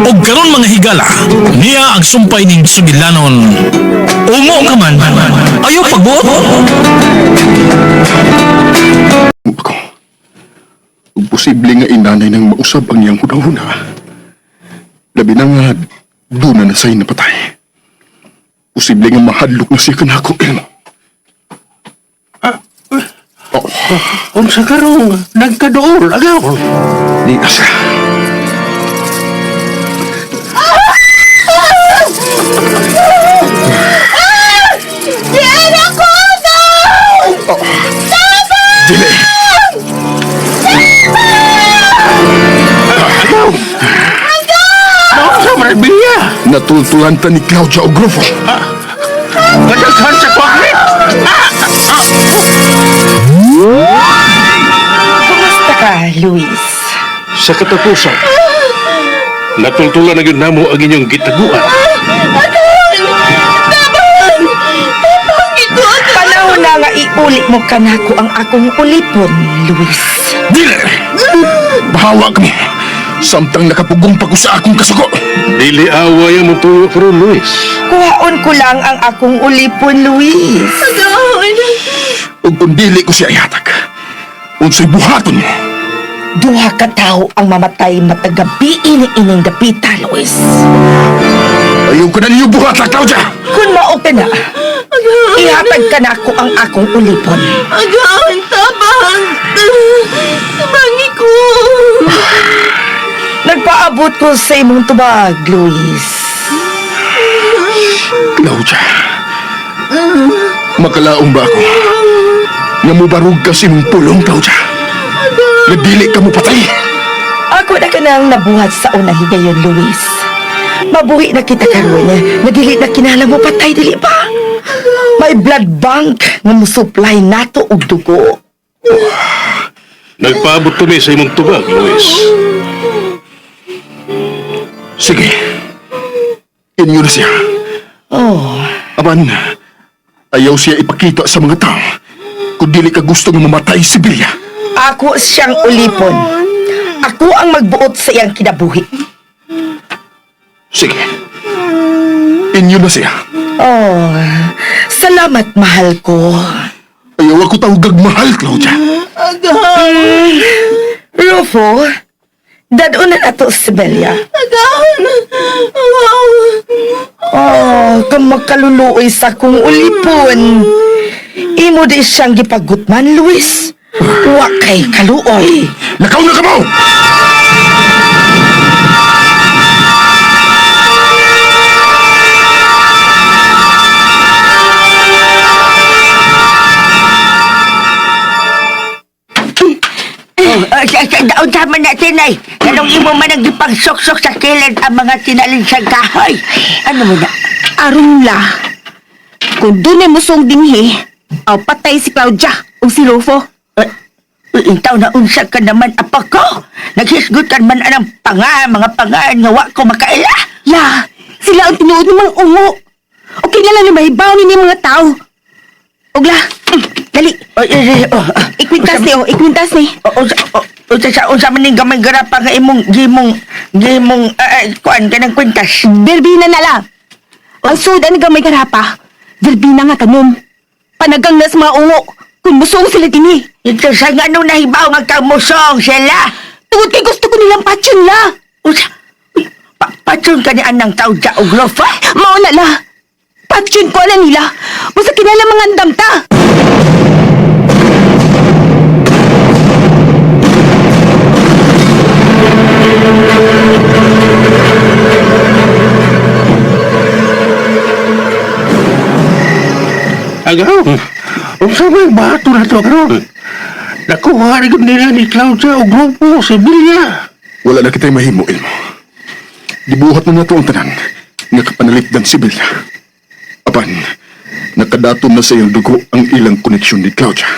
Og karon mga higala, niya ang sumpay ning sugilanon. Ungo ka man, ayaw pagbuot. Ako. Ug posible nga inanay nang mausab ang iyang hunahuna. Labi na nga, doon na nasa'y napatay. Posible nga mahadlok na siya kanako, Elmo. Oh, Unsa karong nagkadool agaw. di asa. Oh, dili. Agaw. Mao sa Marbilla. Natultulan ta ni Claudia Ogrofo. Kadaghan sa kwakit. Kumusta ka, Luis? Sa katapusan, natultulan na gyud namo ang inyong gitaguan. Panahon na nga iulit mo kanako ang akong ulipon, Luis. Dili! Bahawa ka mo. Samtang nakapugong pa ko sa akong kasuko. Dili away ang mutuyo karon, Luis. Kuhaon ko lang ang akong ulipon, Luis. Ug kung dili ko siya ihatag, unsay buhaton mo? Duha ka tao ang mamatay matagabi ini ining dapita, Luis. Ayaw ko na ninyo buhat na, Claudia! Kung mao ka na, ihatag ka na ako ang akong ulipon. Agaw, tabang! Tabangi ko! Nagpaabot ko sa imong tubag, Luis. Claudia, makalaong ba ako? Nga mubarog ka sa imong pulong, Claudia. Nga dili ka mo patay. Ako na ka nang nabuhat sa unang higayon, Luis. Mabuhi na kita karon nga dili na kinahanglan mo patay, dili ba? May blood bank nga musupply nato og dugo. Nagpaabot kami sa imong tubag, Luis. Sige, inyo na siya. Oh, Apan, ayaw siya ipakita sa mga tao kung dili ka gusto nga mamatay si Bilya. ako siyang ulipon. Ako ang magbuot sa iyang kinabuhi. Sige, inyo na siya. Oh, salamat mahal ko. Ayaw ako tawgag mahal, Claudia. Rufo, dadon na nato si Belia. Agaw! Agaw! Oh, kamakaluluoy sa kong ulipon. Imo di siyang gipagutman, Luis. Wa kay kaluoy. Lakaw na ka mo! Daon tama na, Tinay. Anong imo man ang gipagsoksok sa kilid ang mga tinalin sa kahoy? Ano mo na? Aron la. Kung doon ay musong dinhi, aw patay si Claudia o si Rufo. Eh, Intaw na unsa ka naman, apa ko? Naghisgot ka man anang panga, mga panga nga wa ko makaila. La, sila ang tinuod ng mga ungo. O kinala ni mahibaw ni mga tao. Ugla, dali. Oy, eh, eh, oh, ah. Ikwintas ni, oh, ikwintas ni. O, unsa, o, unsa sa unsa man ning gamay garapa nga imong gimong gimong kuan kanang kwintas. Verbena na la. Ang sudan nga may garapa. Verbena nga tanom. Panagang nas mga ungo. Kung musong sila dinhi. Ito sa nga nung nahibaw nga kamusong sila. Tungod kay gusto ko nilang patyon la. Unsa? Uy, Pa, patyon ka ni anang tao sa ugrofa? Mao na la. Patyon ko na nila. Basta kinala mga andam ta. Agaw. Unsa may bato na to karon? Nakuha rin nila ni Claudia og grupo si Bilya. Wala na kita'y mahimo, Elmo. Gibuhat na nato ang tanan nga kapanalipdan si Bella. Apan, nakadatom na sa iyang dugo ang ilang koneksyon ni Claudia.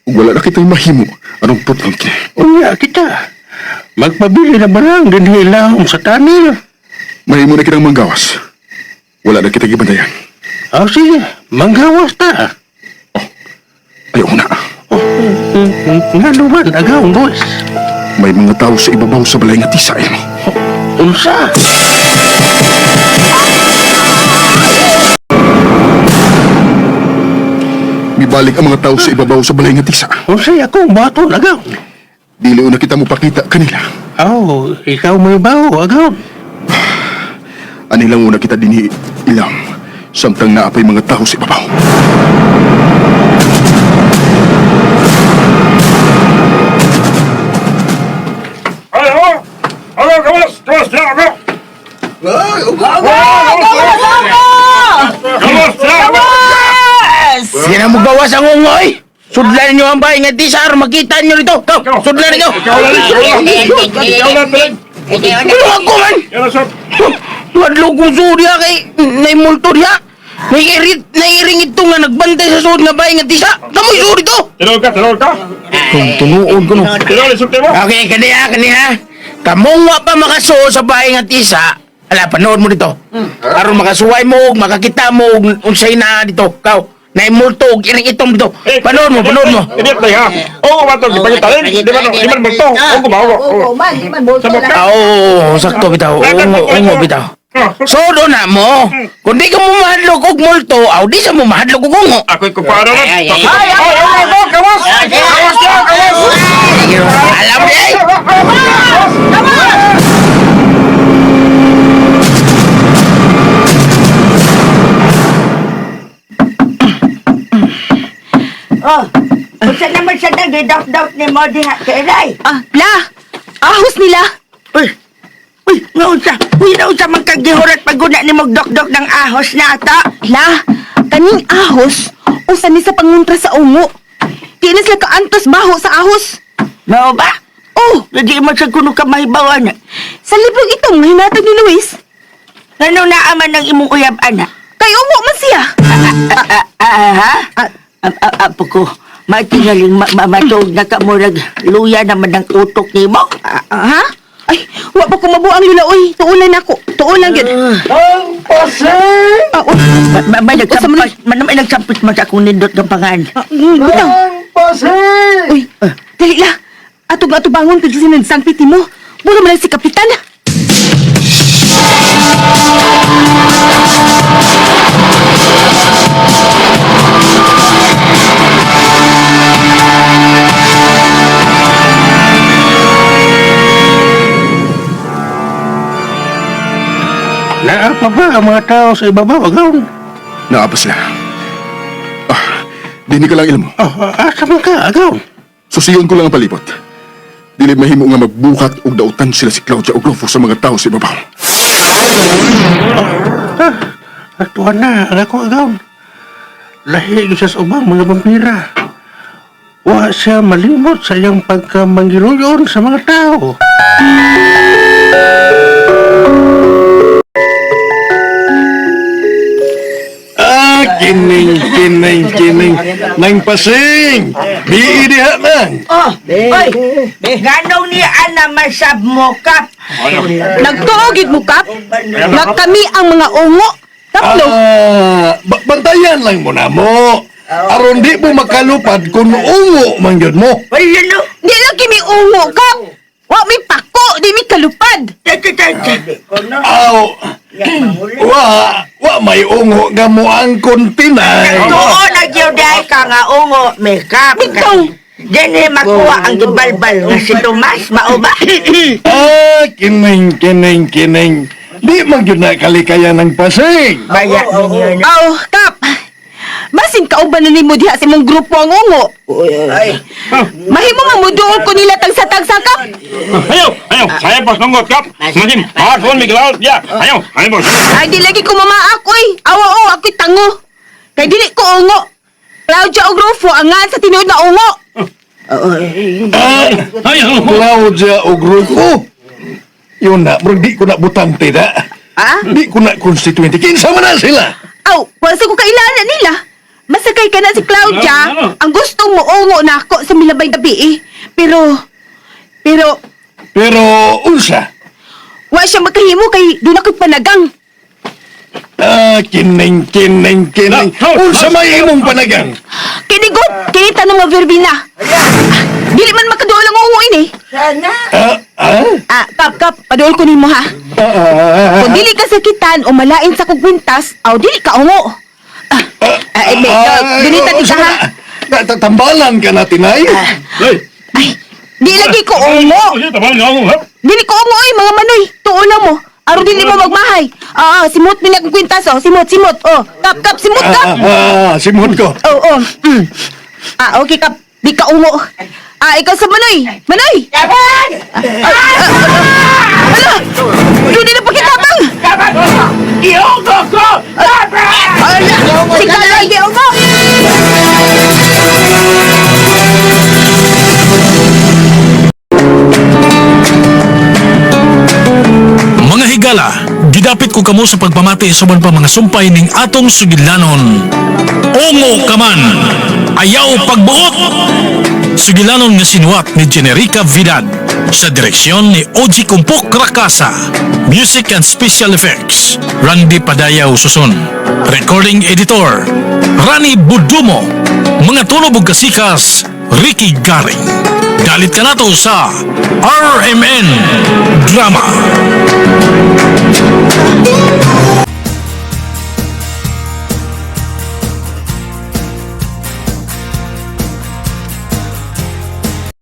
Ug wala na kita'y mahimo anong putlong kini. Unya kita. Magpabili na barang dinhi lahom sa tunnel. Mahimo na kitang manggawas. Wala na kita gibantayan. Ah, sige, manggawas ta. Ayaw na. Nga naman, agaw, boys. May mga tao sa ibabaw sa balay nga tisa, Elmo. Unsa? Mibalik ang mga tao sa ibabaw sa balay nga tisa. Unsay akong baton, agaw? Dili na kita mopakita kanila. Aw, ikaw may bawo, agaw. Ani lang una kita dinhi ilam samtang naapay mga tao sa ibabaw. Sino mo gawas ang ungoy? Sudlan ninyo ang bahay nga di sir, makita ninyo dito. Go, sudlan ninyo. Ano ako man? Wadlo kong sud diha kay naimulto diha. Naiirit, naiiring ito nga nagbantay sa sud nga bahay nga tisa. Kamoy sud dito. Kung tunuod ko no. Okay, kaniha, kaniha. Kamong wa pa makasuo sa bahay nga tisa, ala, panood mo dito. Aron makasuway mo, ug makakita mo, ug unsay na dito. Kaw, naimulto, ug iring itom dito. Panood mo, panood mo. Ah, oo, sakto bitaw. Ungo, ungo bitaw. So, doon na mo. Kung di ka mo mahadlok og multo, aw di sa mo mahadlok og ungo. Alam mo eh. Oh, unsa naman sa nang gidok-dok ni mo diha kay Ray? Ah, la! Ahos nila! Uy, uy, nga unsa? Uy, nga unsa man kang gihurat paguna ni mo dok-dok ng ahos na ata? La, kaning ahos, usa ni sa panguntra sa ungo. Di na sila kaantos baho sa ahos. Mao ba? Oh, Hindi mo sa kuno ka mahibawan. sa librong itong hinatag ni Luis, Ngano naaman ang imong uyab ana? kay ungo man siya. Ah, ah, ha? Ah, ah, apo ko. Matingaling ma ma matuog na ka murag luya naman ang utok nimo. Ah, ah, ha? Ay, wa pa ko mabuang lula oy. Tuulan ako. Tuulan gyud. Ang pasing! Ah, uy. Ma ma ma Usa man nagsampas man man nagsampit man sa akong nindot ng pangan. Ah, bitaw. Ang pasing! Uy, dali la. Atog ato bangon kay sinagsangpit nimo. Mura man lang si kapitan. Naa pa ba ang mga tao sa ibabaw, agaw? Naa pa sila. Ah, dinhi ka lang ilmo. Oh, asa man ka, agaw? Susiyon ko lang ang palibot. Dili mahimo nga magbuhat og dautan sila si Claudia og Rufo sa mga tao sa ibabaw. Atuan na, ang ako agaw. Lahi gyud siya sa ubang mga vampira. Wa siya malimot sa iyang pagkamangiluyon sa mga tao. Ah, kining, kining, kining. Nang pasing! Bii diha nang! Oh, oy. Nganong ni ana masab mo kap? Nagtuo gyud mo kap. Nga kami ang mga ungo. Taplo. Ah, bantayan lang mo na mo. Aron di mo makalupad kung ungo man gyud mo. Wala no. Di lang kimi ungo kap. Wa mi pako, di mi kalupad. Ta ta ta. ta. Aw, wa, wa may ungo nga mo ang kontinay. Tuo na gyud ay ka nga ungo me kap. Bitaw. Dinhi makuha ang gibalbal nga si Tomas mao ba? Ah, kining, kining, kining. Di man gyud na kalikayan ng pasing. Baya ninyo na. Aw, kap. Basin kauban na nimo diha sa imong grupo ang ungo. Ay, Mahimo man mo duol ko nila tagsa-tagsa kap. Ay di lagi ko mamaak oy. Awa o ako'y tango. Kay dili ko ungo. Claudia og Rufo ang ngan sa tinuod na ungo. Ah, Claudia og Rufo. Yun na, murag di ko na butante na. Ah? Di ko na constituente. Kinsa man na sila? Aw, wala sa ko kailangan nila. Masakay ka na si Claudia. Ang gustong mo ungo na ako sa milabay gabi eh. Pero, pero, Pero unsa? wa siya makahimo kay doon ako'y panagang. Ah, kining, kining, kining. Unsa may imong panagang? Kinigot, kini tanong nga verbina. Dili man makaduol ang ungo ini. sana. Ah, ah? Ah, kap, kap, paduol ko nimo ha. Kung dili ka sakitan o malain sa kong kwintas, aw dili ka ungo. Ah, ah, eh, be, dunita ti ka ha. Tambalan ka na, Tinay. Ay, di lagi ko ungo. Dili ko ungo oy, mga manoy. Tuo na mo. Aron dili mo magmahay. Ah, ah, simot mi na akong kwintas oh. Simot, simot. Oh, kap kap simot kap. Ah, simot ko. Oh, oh. Ah, okay kap. Di ka ungo. Ah, ikaw sa Manoy. Manoy! Kapan! Ala! Doon na pakitabang! Kapan! Iungo ko! Kapan! Ala! Si Kaloy, di ungo! Mga higala, gidapit ko kamo sa pagpamati sa uban pa mga sumpay ning atong sugilanon. Ungo ka man, ayaw pagbuot! Sugilanon nga sinuwat ni Generica Vidad sa direksyon ni Oji Kumpok Rakasa. Music and Special Effects, Randy Padayaw Susun. Recording Editor, Rani Budumo. Mga tulob ug kasikas, Ricky Garing. Dalit ka nato sa RMN Drama.